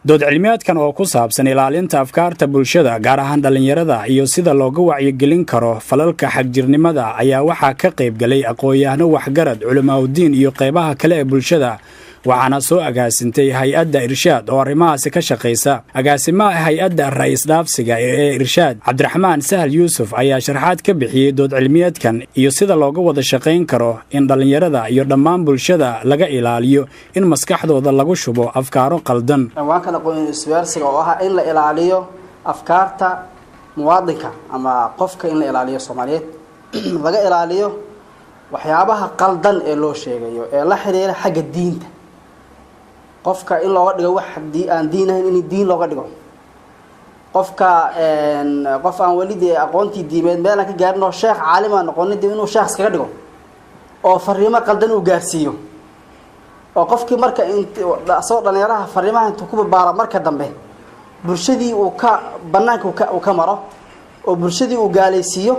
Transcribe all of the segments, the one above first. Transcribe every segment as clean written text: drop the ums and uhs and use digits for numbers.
Dood cilmiyeedkan oo ku saabsan ilaalinta afkaarta bulshada, gaar ahaan dhallinyarada, iyo sida looga wacyigelin karo falalka xagjirnimada ayaa waxaa ka qayb galay aqoon-yahano, waxgarad, culimaaudiin iyo qaybaha kale ee bulshada, waxaana soo agaasintay hay-adda Irshaad oo arrimahaasi ka shaqaysa. Agaasimaha hay-adda ra'yi-isdhaafsiga ee Irshaad, Cabdiraxmaan Sahal Yuusuf, ayaa sharaxaad ka bixiyey dood cilmiyeedkan iyo sida looga wada shaqayn karo in dhallinyarada iyo dhammaan bulshada laga ilaaliyo in maskaxdooda lagu shubo afkaaro qaldan. Cinwaankan aqoon isweersiga oo ah in la ilaaliyo afkaarta muwaadinka ama qofka, in la ilaaliyo Soomaaliyeed, laga ilaaliyo waxyaabaha qaldan ee loo sheegayo ee la xiriira xagga diinta, qofka in looga dhigo wax aan diin ahayn in diin looga dhigo, qofka qof aan weli dee aqoontii diimeed meel aan ka gaarin oo sheekh caalim aan noqonin dee inuu sheekh iskaga dhigo oo fariimo qaldan uu gaarsiiyo, oo qofkii marka asagoo dhalinyaraha fariimaha intuu ku babaaro, marka dambe bulshadii uu ka banaanka uu ka maro oo bulshadii uu gaalaysiiyo.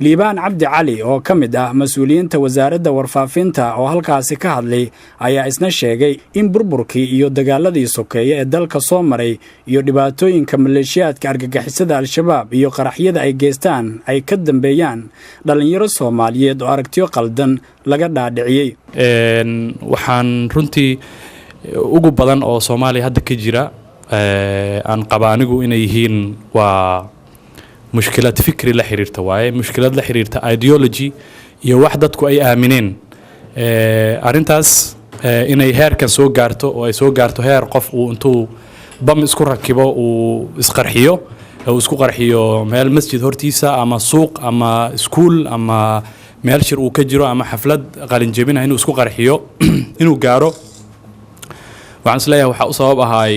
Liibaan Cabdi Cali oo ka mid ah mas-uuliyiinta wasaaradda warfaafinta oo halkaasi ka hadlay ayaa isna sheegay in burburkii iyo dagaaladii sokeeye ee dalka soo maray iyo dhibaatooyinka maleeshiyaadka argagixisada Al-Shabaab iyo qaraxyada ay geystaan ay ka dambeeyaan dhallinyaro Soomaaliyeed oo aragtiyo qaldan laga dhaadhiciyey. Waxaan runtii ugu badan oo Soomaaliya hadda ka jira aan qaba anigu inay yihiin waa mushkilad fikri la xiriirta waaye, mushkilad la xiriirta ideology iyo wax dadku ay aamineen. Arrintaas inay heerkan soo gaarto oo ay soo gaarto heer qof uu intuu bam isku rakibo uu isqarxiyo, uu isku qarxiyo meel masjid hortiisa ama suuq ama iskuul ama meel shir uu ka jiro ama xaflad qalinjebina inuu isku qarxiyo inuu gaaro, waxaan isleeyahay waxaa u sabab ahaay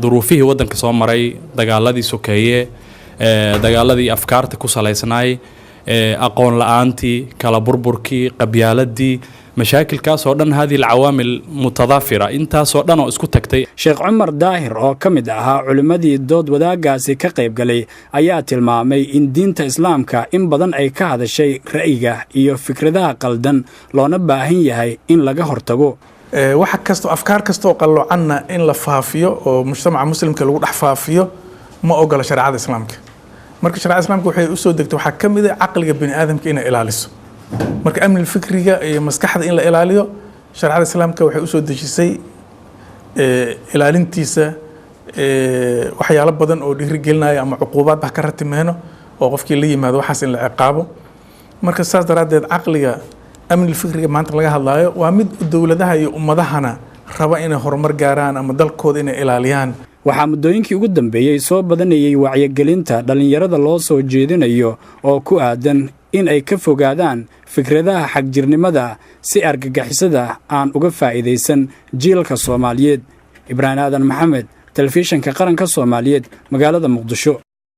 duruufihii waddanka soo maray, dagaaladii sokeeye, dagaaladii afkaarta ku salaysnaay, aqoon la-aantii, kala burburkii, qabyaaladii, mashaakilkaasoo dhan, هذه العوامل متضافرة, intaasoo dhan oo isku tagtay. Sheekh Cumar Daahir oo ka mid ahaa culimmadii dood wadaagaasi ka qayb galay ayaa tilmaamay in diinta Islaamka in badan ay ka hadashay ra'yiga iyo fikradaha qaldan, loona baahan yahay in laga hortago. Waxa kasto, afkaar kasta oo qalloocanna in la faafiyo oo mujtamaca Muslimka lagu dhex faafiyo ma ogola shareecada Islaamka. Marka shareecada Islaamka waxay usoo degtay waxaa ka mid ah caqliga bini aadamka inay ilaaliso. Marka amni fikriga iyo maskaxda in la ilaaliyo, shareecada Islaamka waxay usoo dejisay ilaalintiisa waxyaalo badan oo dhiirigelinaya ama cuquubaad bah ka ratimeeno oo qofkii la yimaado waxaas in la ciqaabo. Marka saas daraaddeed caqliga, amni fikriga maanta laga hadlaayo waa mid dowladaha iyo ummadahana raba inay horumar gaaraan ama dalkooda inay ilaaliyaan. Waxaa muddooyinkii ugu dambeeyey soo badanayay wacyigelinta dhallinyarada loo soo jeedinayo oo ku aadan in ay ka fogaadaan fikradaha xagjirnimada si argagixisada aan uga faa'iidaysan jiilka Soomaaliyeed. Ibraahim Aadan Maxamed, Telefishanka Qaranka Soomaaliyeed, magaalada Muqdisho.